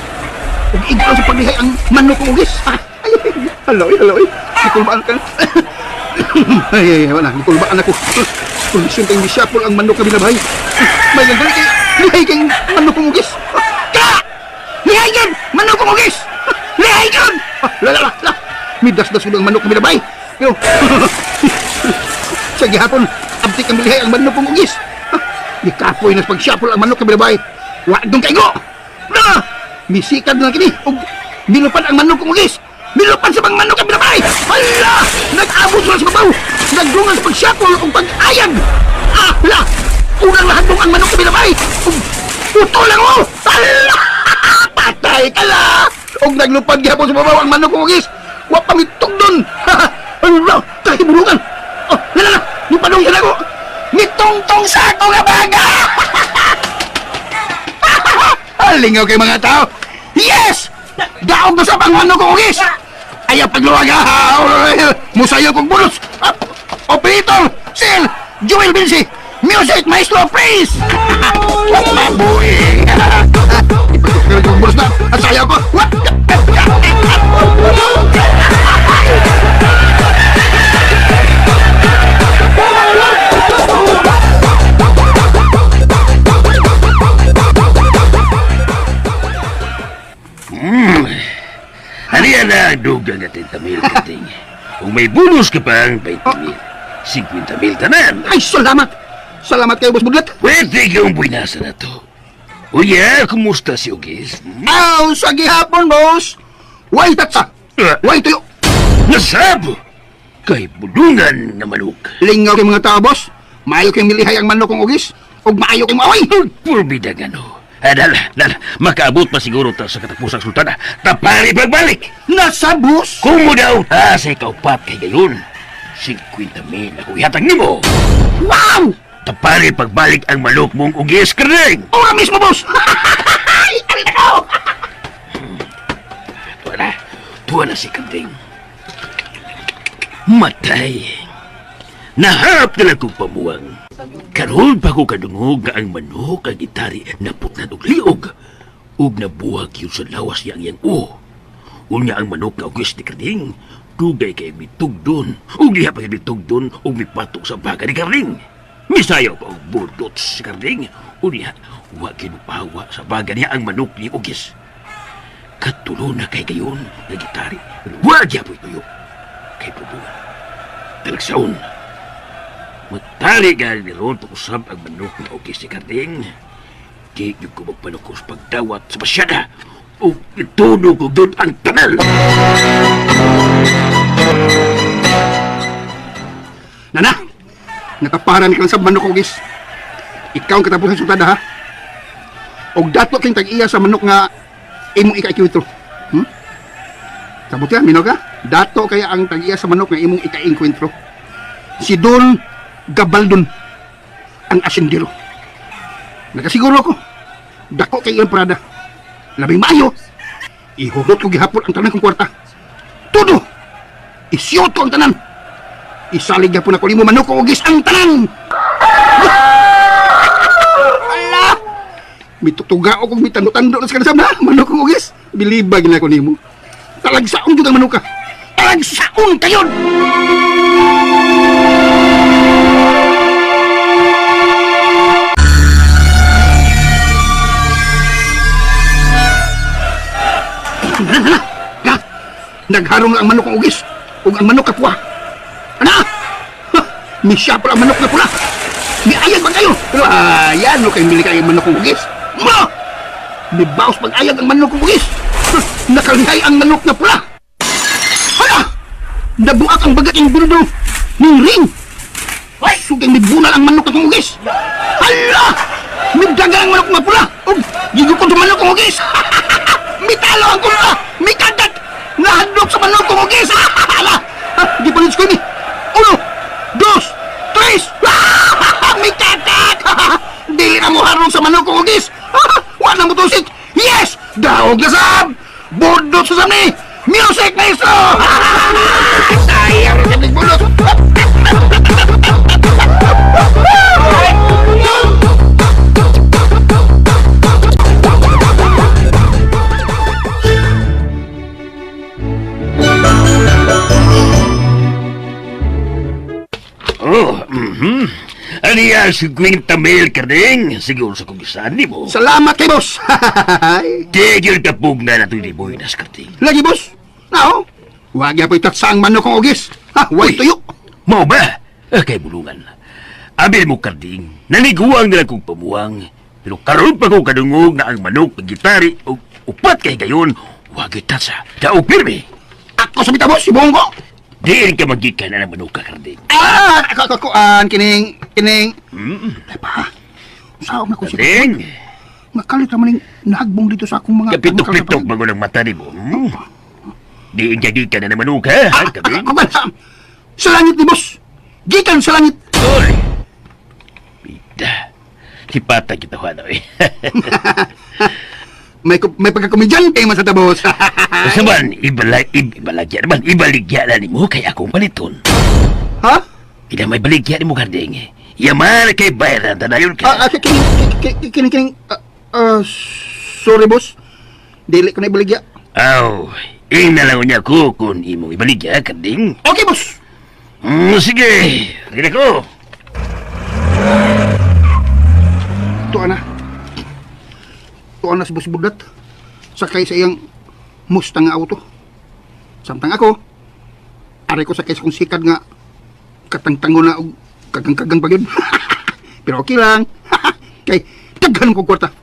Ug igaw sa paglihay ang manok ng ugis. Ay, ay, haloy, haloy. Nikulbaan ka. Ay, ay, ay, wala. Nikulbaan ako. Kondisyon kayong misyapol ang manok na binabay. May gagawin kay lihay kayong manok ng ugis. Ka! Lihay yun! Manok ng ugis! Lihay yun! La, la, la, la. Midasdas ko ang manok na binabay. Pero, sa gihapon, abtik ang bilihay ang manok kong ugis. Gikapoy na sa pagsyapol ang manok na binabay. Wa dong kaigo! Na! Misikad na kini ug nilupan ang manok kong ugis. Nilupan sa bang manok ang binabay. Hala! Nag-abot sila sa babaw. Nagdungan sa pagsyapol ug pag-ayag. Ah! Hala! Unang lahat dong ang manok na binabay. Ug puto lang oh! Hala! Patay ka la! Ug naglupad gihapon sa babaw ang manok kong ugis. Wa pa mitugdon. Hala! Kahibulungan! Oh, la la la! Nipadong siya ako! Nitungtong sa ako nga baga! Alingaw kay mga tao! Yes! Daog na sa pangano ko, ugis! Ayaw pagluwag, ha! Musayo kong bulos! Ah, Operator! Sir! Joel Vinci! Music Maestro, please! Mabuhi! Ipagkukulit kong bulos na! At sayaw ko! What? Haliya na ang dugang nga 30 mil, Karding. Kung may bonus ka pang 20 mil, 50 mil tanan. Ay, salamat! Salamat kayo, Boss Budlat! Pwede kang buinasa na to. Uya, kumusta si Ugis? Aw, sa gihapon, boss! Way tatsa! Way tuyo! Nasab! Kay bulungan nga manok. Lingaw kay mga tao, boss! Maayo kay milihay ang manok kong ugis, ug maayo kay maaway! Purbida nga no. Dala, dala, makaabot pa siguro ta sa katapusang sultana. Tapari pagbalik! Nasa bus! Kung mo daw ta sa ikaupat kay gayon, 50 mil ako ihatag nimo. Wow! Tapari pagbalik ang manok mong ugis, Karding! Ora mismo, boss! Ay, ako! Tuwa na. Tuwa na si Karding. Matay. Naharap na lang kong pamuwang. Karoon pa ko kadungog nga ang manok ang gitari naputlan og liog. Ug nabuhag yun sa lawas niya ang iyang uho. Unya ang manok nga ugis ni Karding. Dugay kay mitugdon. Ug diha pa kay mitugdon ug mipatok sa baga ni Karding. Misayaw pa og burdot si Karding. Unya, wa kinupawa sa baga niya ang manok ni Ugis. Katulo na kay gayon nga gitari. Wa gyapoy tuyo. Kay pubungan. Talagsaon. Matali gani ni Ron pakusab ang manok nga ugis ni Karding. Di gyud ko magpanukos pagdawat sa pasyada. O ituno ko doon ang kanal. Nana! Nataparan ka lang sa manok kong ugis. Ikaw ang katapusan sultada, ha? Og dato king tag-iya sa manok nga imong ika-ikwentro. Sabot ka, minaw ka? Dato kaya ang tag-iya sa manok nga imong ika-inkwentro. Si Don Gabaldon, ang asindero. Nakasiguro ko, dako kay iyang parada. Labing maayo, ihurot ko gihapon ang tanan kong kwarta. Todo! Isyoto ang tanan! Isalig gihapon ako nimo manok ug ugis ang tanan! Ala! Mitutuga ako kung mitando-tando na sa kanasam na manok kong ugis. Bilibag na ako nimo. Talagsaon jud ang manuka. Talagsaon kayon! Nana, na, nagharong ang manok ang ugis ug ang manok kapwa. Ana! Ha, misyapol ang manok na pula. Miayag ba kayo? Pero ayan, no kay mili kayo manok ang ugis. Ma! Mibaos pag-ayag ang manok kong ugis. Nakalihay ang manok na pula. Hala! Nabuak ang bagat ng bildo ning ring. Sugay mibunal ang manok na kong ugis. Hala! Midaga ang manok na pula. Ug gigukod sa manok kong ugis. Mitalo ang kulta. Mikagat. Nahadlok sa manok kong ugis. Hala! Gipalit ko ni. Uno, dos, tres. Mikagat. Dili na mo harong sa manok kong ugis. Wala mo tusik. Yes! Daog na sab! Budot sa sami! Music, maestro! Sayang sa bulot! Oh, mhm. Aniya, 50 mil ka rin. Siguro sa kugisan ni mo. Salamat kay boss! Tigil kapog na nato ni Boy Naskarting. Lagi, boss! Nao, wag ya po'y tatsa ang manok kong ugis. Ha, way tuyo! Mao ba? Ah, kay bulungan. Abi mo karding, naniguang nila kong pamuang. Pero karon pa ko kadungog na ang manok pagitari o upat kay gayon, wag itatsa. Daog pirmi. Ako sa bita, boss, si Bongo! Diin ka magikan na ng manok ka karding. Ah, ako, ako, ako, an, kining, kining. Ay pa, saan na ko siya? Karding, Nakalit naman yung nahagbong dito sa akong mga... kapitok-pitok bago ng mata ni mo. Hmm? Diin ka gikan na ng manok ha, ha karding? Ako ba? Sa langit ni boss! Gikan sa langit! Oy! Bida. Hipata kita huano eh. May pagkakomedyante man sa tabos. Basta man, ibalagya naman, ibaligya na nimo kay akong paliton. Ha? Ina may baligya nimo karding. Yaman kay bayaran tanayon Ah, ka. ah, kining, kining, kining, kining, sorry boss. Dili ko na ibaligya. Aw, ina lang niya ko kung imong ibaligya karding. Okay, boss. Sige, rin ako. Tuwa na. Tuwa na si Boss Budat. Sakay sa iyang Mustang nga auto. Samtang ako, aray ko sakay sa kong sikad nga katangtango na og kagang-kagang pa yun. Pero okay lang. Kay daghan kong kwarta.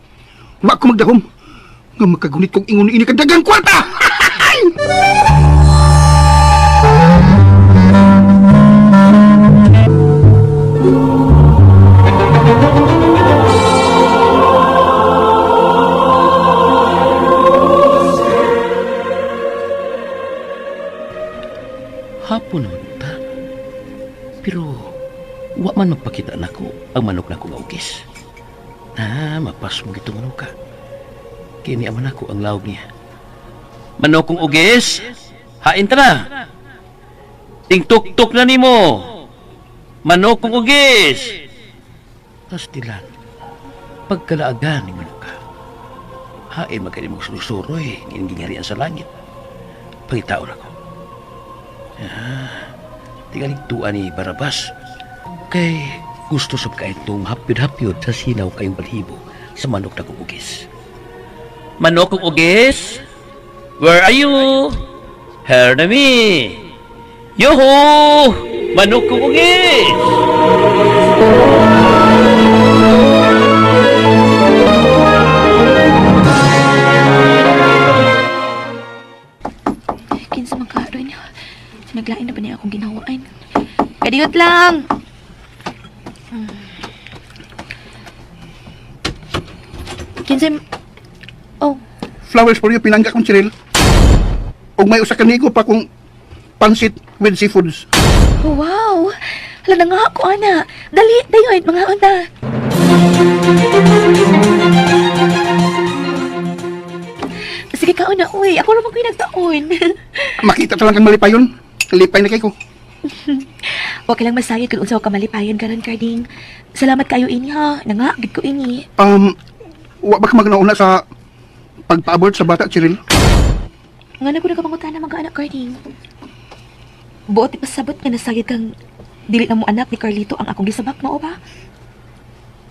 Wa ko magdahom. Nga makagunit kong ingon ini kadagang kwarta. Hapon naman ta. Pero wa man magpakita nako ang manok nako nga ugis. Na mapas mo gitong manok ka. Kini aman ako ang lawag niya. Manok kong ugis, hain ta na. Tingtuktok na nimo. Manok kong ugis. Pastilan, pagkalaagan ni manok ka. Hain magkani mong surusuroy, ngin sa langit. Pangitaon ako. Tingalig tuwa ni Barabas. Kay gusto sab kaitong hapyod-hapyod sa sinaw kayong balhibo sa manok na kong ugis. Manok kong ugis? Where are you? Here na me. Yoho! Manok kong ugis! Kinsa man karon niya. Sinaglain na ba niya akong ginawaan? Kadiyot lang. Kinsa Oh, Flowers for you, pinangga kong Cyril. Og may usa ka nigo pa kong pansit with seafoods. oh wow. Hala na nga ako ana. Dali, dayon mga unta. Sige kaon na, uy. Ako ra man ko'y nagtaon. Makita ta lang kang malipayon. Lipay na kay ko. Wa ka lang masayod kung unsa ka malipayon karon, Carding. Salamat kayo ini ha. Nanga, gid ko ini. Wa ba ka magnauna sa pagpaabot sa bata, Cyril? Nga na ko nagkamangutana mga anak, Carding. Buot ipasabot nga nasayod kang dili na mo anak ni Carlito ang akong gisabak mao ba?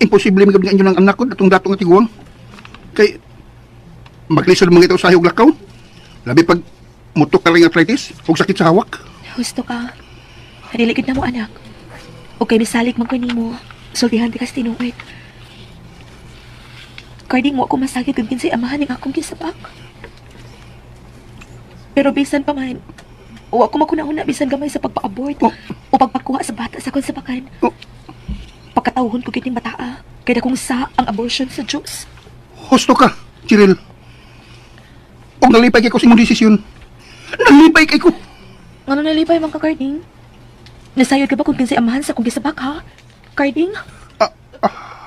Imposible magab nga inyo ng anak ko datong dato nga tiguang. Kay maglisod mga ito sa hayog lakaw. Labi pag mutok ka ring arthritis ug sakit sa hawak. Husto ka. Dili gid na mo anak. Okay, misalig man ko nimo. Sultihan ti kas tinuod. Carding, wa ko masagit kung kinsay amahan ning akong gisabak. Pero bisan pa man, wa ko makuna-una bisan gamay sa pagpa-abort Oh. o pagpakuha sa bata sa akong sabakan. Oh. Pagkatawhon ko kining bataa, kaya kung sa ang abortion sa Diyos. Husto ka, Cheryl. Og nalipay kay ko sa imong desisyon. Nalipay kay ko. Ngano nalipay man ka, Carding? Nasayod ka ba kung kinsay amahan sa akong gisabak, ha? Carding,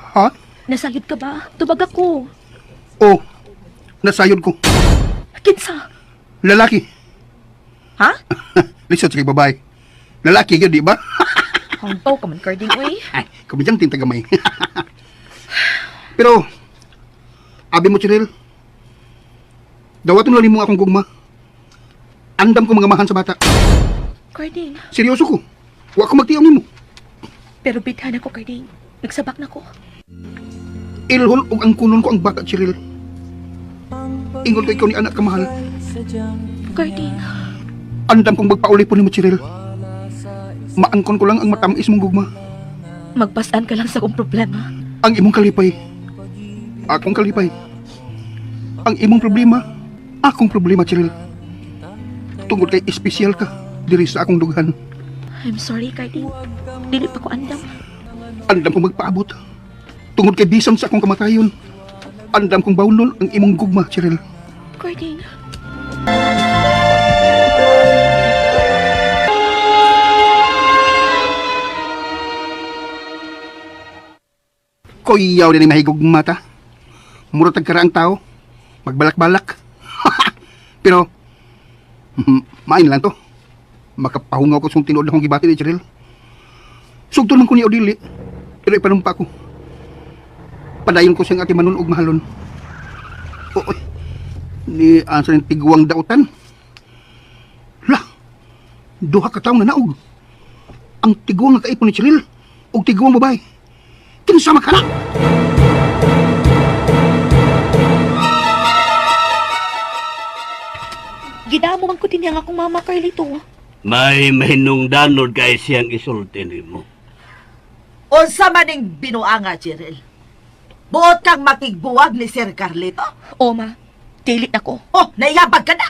Ha? nasayod ka ba? Tubag ako. Oh, nasayod ko. Kinsa? Lalaki. Ha? Lisod sa kay babae. Lalaki yun, di ba? Hangtaw ka man, Carding, uy. Ay, kumidyang tinta gamay. Pero, abi mo, Cheryl, dawaton lang mo akong gugma. Andam ko mga mahan sa bata. Carding, Seryoso ko. Wa ko magtiyaw nimo. pero bithan ako, Carding. Nagsabak na ko. Ilhol og ang kunon ko ang bata, Cheryl. Ingon ko ikaw ni anak kamahal. Carding, Andam kong magpauli po nimo, Cheryl. Maangkon ko lang ang matamis mong gugma. magpasan ka lang sa akong problema. Ang imong kalipay. Akong kalipay. Ang imong problema, akong problema, Cheryl. Tungod kay espesyal ka diri sa akong dughan. I'm sorry, Carding. Dili pa ko andam. Andam kong magpaabot. Tungod kay bisan sa akong kamatayon. Andam kong bawnon ang imong gugma, Cheryl. Carding. Kuyaw din ay mahigugma ta. Mura tag karaang tao. Magbalak-balak. Pero, main lang to. Makapahungaw ko sa tinuod akong gibati ni Cheryl. Sugton man ko ni Odili. Pero ipanumpa ko. Padayon ko siyang ati manon og mahalon. Oy. Ni ansa ning tiguang dautan. La. Duha ka tawo nga naog. Ang tiguang nga kaipon ni Cheryl ug tiguang babae. Kinsa man ka na? Gidamo man ko din ang akong mama, Carlito. May mahinungdanod kay siyang isulti nimo. Unsa man ning binuanga, Cheryl? Buot kang makigbuwag ni Sir Carlito? O, ma. Dili na ko. Oh, naiyabag ka na.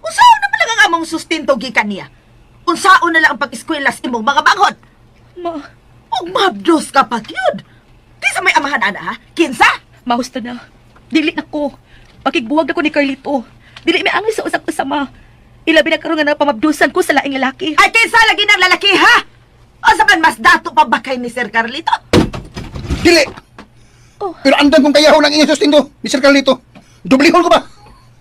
Unsaon naman lang ang among sustento gikan niya? Unsaon na lang ang pag-eskwela sa imong mga manghod? Ma, Ug mabdos ka pa gyud. Kinsa may amahan ana ha? Kinsa? mahusta na. Dili na ko. Pakigbuwag na ko ni Carlito. Dili may angay sa usap-usa, ma. Ilabi na karon nga napamabdusan ko sa laing lalaki. Ay kinsa lagi ng lalaki ha? Unsa man mas dato pa ba kay ni Sir Carlito? Dili! Oh. Pero andam kong kayaw lang inyong sustento, Mr. Carlito. Dublihon ko ba?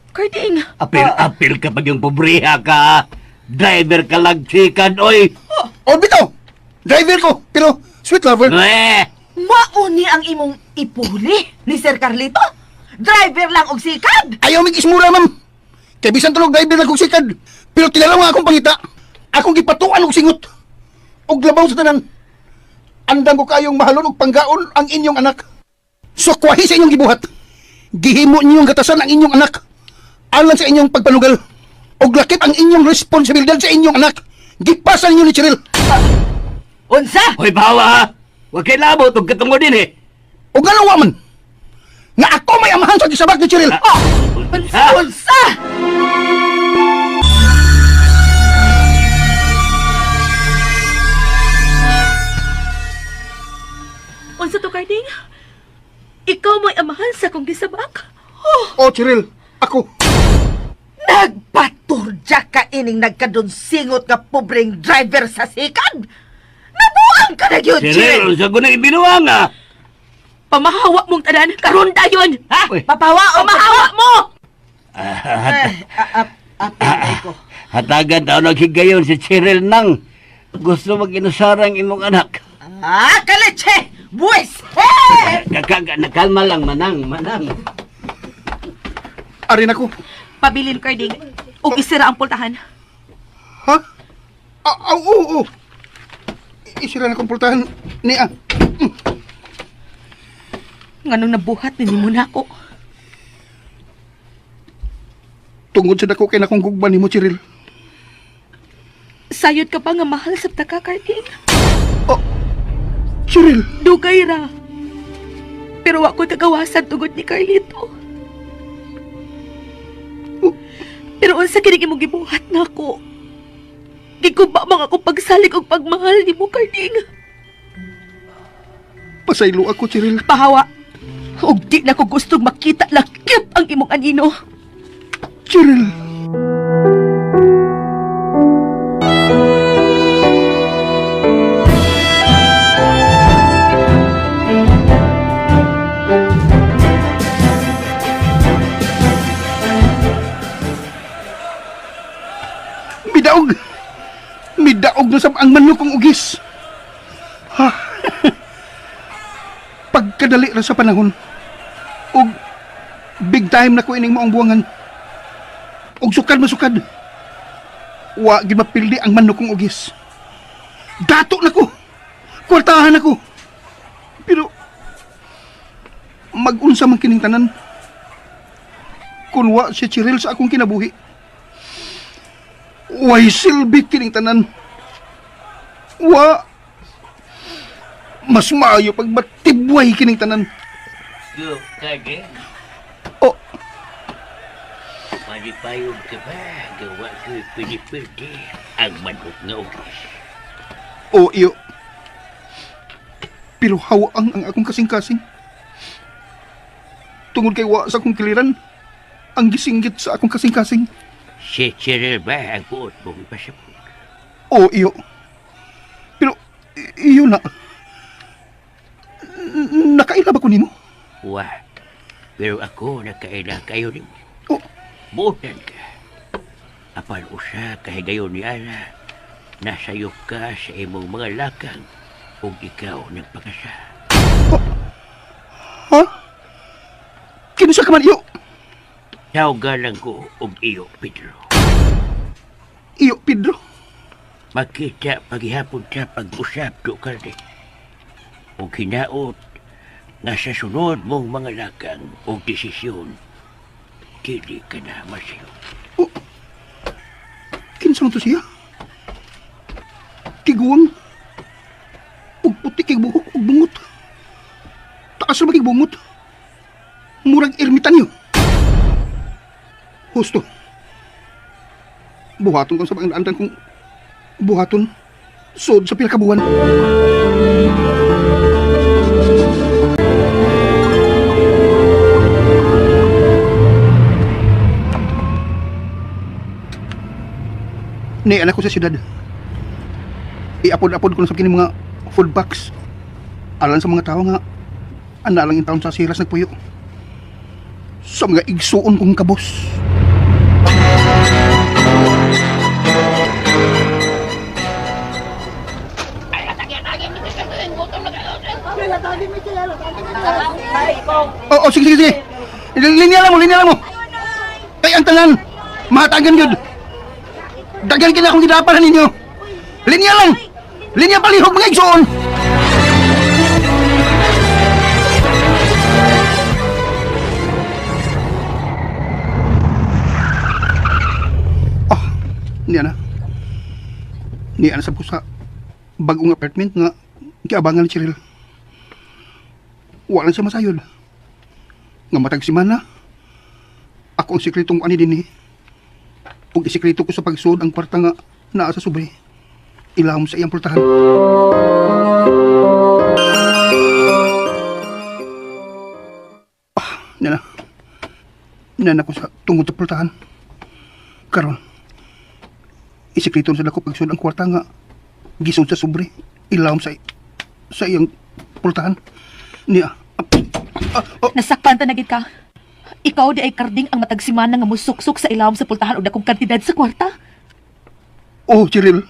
Carding! Apil-apil ka pag yung pobreha ka. Driver ka lang chikan, oy. O bitaw! Driver ko, pero sweet lover. Eh, Mauni ang imong ipuli ni Sir Carlito? Driver lang og sikad. Ayaw mig ismura, ma'am. Kay bisan tulog driver lang kong sikad. Pero tinalaw nga akong pangita. Akong gipatuan og singot. Og labaw sa tanan. Andam ko kayong mahalon og panggaon ang inyong anak. So kwahi sa inyong gibuhat. Gihimo ninyong gatasan ang inyong anak. Alang sa inyong pagpanugal. Og lakip ang inyong responsibilidad sa inyong anak. Gipasa ninyo ni Cheryl. Unsa? Hoy, bawa ha. Huwag kay labot, huwag katungod din eh. O nga wa man. Nga ako may amahan sa gisabak ni Cheryl. Oh, Ha? unsa? Unsa to, Carding? Ikaw mo'y amahan sa akong gisabak? Oh, Cheryl, ako. Nagpaturja ka ining nagkadunsingot nga pobreng driver sa sikad. Nabuang ka na gyud, Cheryl, Cheryl. sa gunang ibinuang ah. Pamahawa mong tanan, karon dayon! Ha? Uy. Papawa o Pamahawa mo! Eh, apil ko. Hatagan taon naghigayon si Cheryl nang gusto mag-inusarang imong anak. Ah, kaleche! Buwis! Eh! Nakalma lang, manang, manang. Arin ako. Pabilin, Carding. Ug isira ang pultahan. Ha? Ah, ah, oo, oo. Isira na kong pultahan niya. Nganong nabuhat ni nimo nako. Tungod sa dako kay nakong gugma nimo, Cheryl. Sayod ka pa nga mahal sa ka, Carding. Oh, Cheryl, Dugay ra. Pero wa ko kagawasan tungod ni Carlito. Pero unsa kini imong gibuhat nako? Giguba man akong pagsalig og pagmahal nimo, Carding. Pasaylo ako, Cheryl. Pahawa. Og di na ko gustong makita lakip ang imong anino. Cheryl! Midaog! Midaog na sa ang manok kong ugis. Ha? Pagkadali ra sa panahon. Og big time na ko ining maong buwangan. Og sukad masukad. Wa gid mapildi ang manok kong ugis. Dato na ko. Kwartahan ako. Pero magunsa man kining tanan. Kun wa si Cheryl sa akong kinabuhi. Way silbi kining tanan. Wa mas maayo pag matibway kining tanan. Go, kade. Oh, Malipayog ka ba? Gawa ko pinipildi. Ang manok nga ugis. oh iyo. Pero hawaang ang akong kasing-kasing. Tungod kay wa sa akong kiliran, ang gisinggit sa akong kasing-kasing. Si Cheryl ba ang buot mong ipasabot? Oo, iyo. Pero, iyo na. Nakaila ba ko nimo? Wa. Pero ako nakaila kayo nimo. Oh, Buotan ka. Apan usa kahigayon ni Ana, nasayop ka sa imong mga lakang ug ikaw nagpakasa. ha? Kinsa ka man iyo? Tawgalan ko og iyo, Pedro. Iyo, Pedro. Makita paghihapon sa pag-usap do karne. Ug hinaot nga sa sunod mong mga lakang og desisyon, dili ka na masayop. Kinsa man to siya? Kiguwang. Ug puti kay buhok ug bungot. Taas ra ba kay bungot? Murag ermitanyo. Husto. Buhaton kong sa pangandaan kong buhaton. Sod sa pila ka buwan. Ni anak ko sa syudad. Iapod-apod ko na sa kini mga food packs. Alan sa mga tao nga ana lang yung taon sa siras nagpuyo. Sa mga igsuon kong kabos. Oh, oh, sige, sige, sige. Linya lang mo, linya lang mo. Kay ang tanan, mahatagan yun. Daghan kina akong gidaparan ninyo. Linya lang. Linya palihog mga igsoon. Ah, niya na. Niya na sa sa bagong apartment nga giabangan ni Cheryl. Wala siya masayod. Nga matag simana. Ako ang sikretong ani din eh. Ug isikreto ko sa pagsuod ang kwarta nga naa sa sobre. Ilahom sa iyang pultahan. Ah, nana. Nana ko sa tungod sa pultahan. Karon. Isikreto sa dako pagsuod ang kwarta nga gisod sa sobre. Ilahom sa sa iyang pultahan. Niya. Ah, ah, oh, Nasakpan ta na gid ka. Ikaw di ay karding ang matag simana nga musuksok sa ilawom sa pultahan og dakong kantidad sa kwarta. Oh, Cheryl.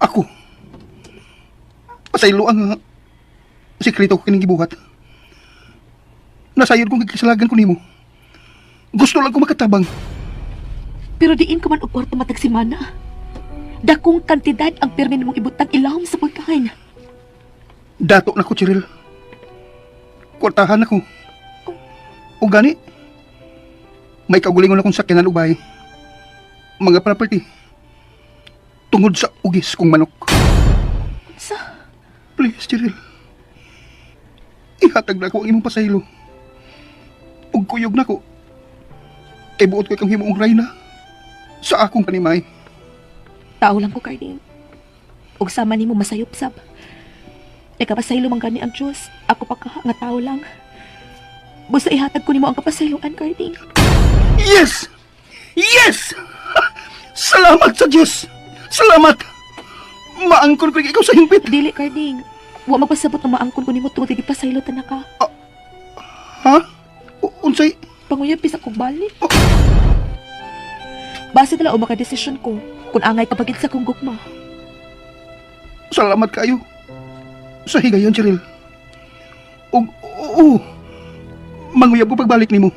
Ako. Pasaylo ang sikreto ko kining gibuhat. Nasayod kong gikasalagan ko nimo. Gusto lang ko makatabang. Pero diin ka man og kwarta matag simana. Dakong kantidad ang pirmi nimong ibutang ilawom sa pultahan. Dato na ko, Cheryl. Kwartahan ako. O gani, may kaugalingon akong sakyanan ug bahay. Mga property. Tungod sa ugis kong manok. Sa Please, Cheryl. Ihatag na ko ang imong pasaylo. Ug kuyog na ko. Kay buot ko ikang himuong rayna sa akong panimay. Tao lang ko, Carding. Ug sama nimo masayop sab. Nagkapasaylo man gani ang Dios. Ako pa ka nga tao lang. Busa ihatag ko nimo ang kapasayloan, Carding. Yes! Yes! Salamat sa Diyos! Salamat! Maangkon ko ikaw sa hingpit. Dili, Carding. Wa magpasabot nga maangkon ko nimo tungod kay gipasaylo ta na ka. Ha? Unsay? Panguyab sa kong balik. Base na lang o makadesisyon ko kung angay kapagid sa kong gugma. Salamat kayo. Sa higayon, Cheryl. Og, oo, manguyab ko pagbalik nimo.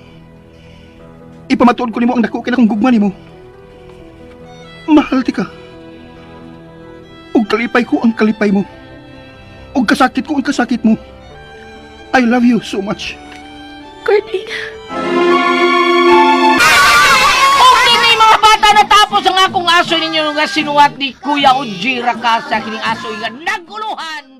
Ipamatuod ko nimo ang dako kay akong gugma nimo. Mahal ti ka. Og kalipay ko ang kalipay mo. Og kasakit ko ang kasakit mo. I love you so much. Carding. Okay na yung mga bata, natapos ang akong aso ninyo nga sinuwat ni Kuya Ujira ka sa kining aso nga naguluhan.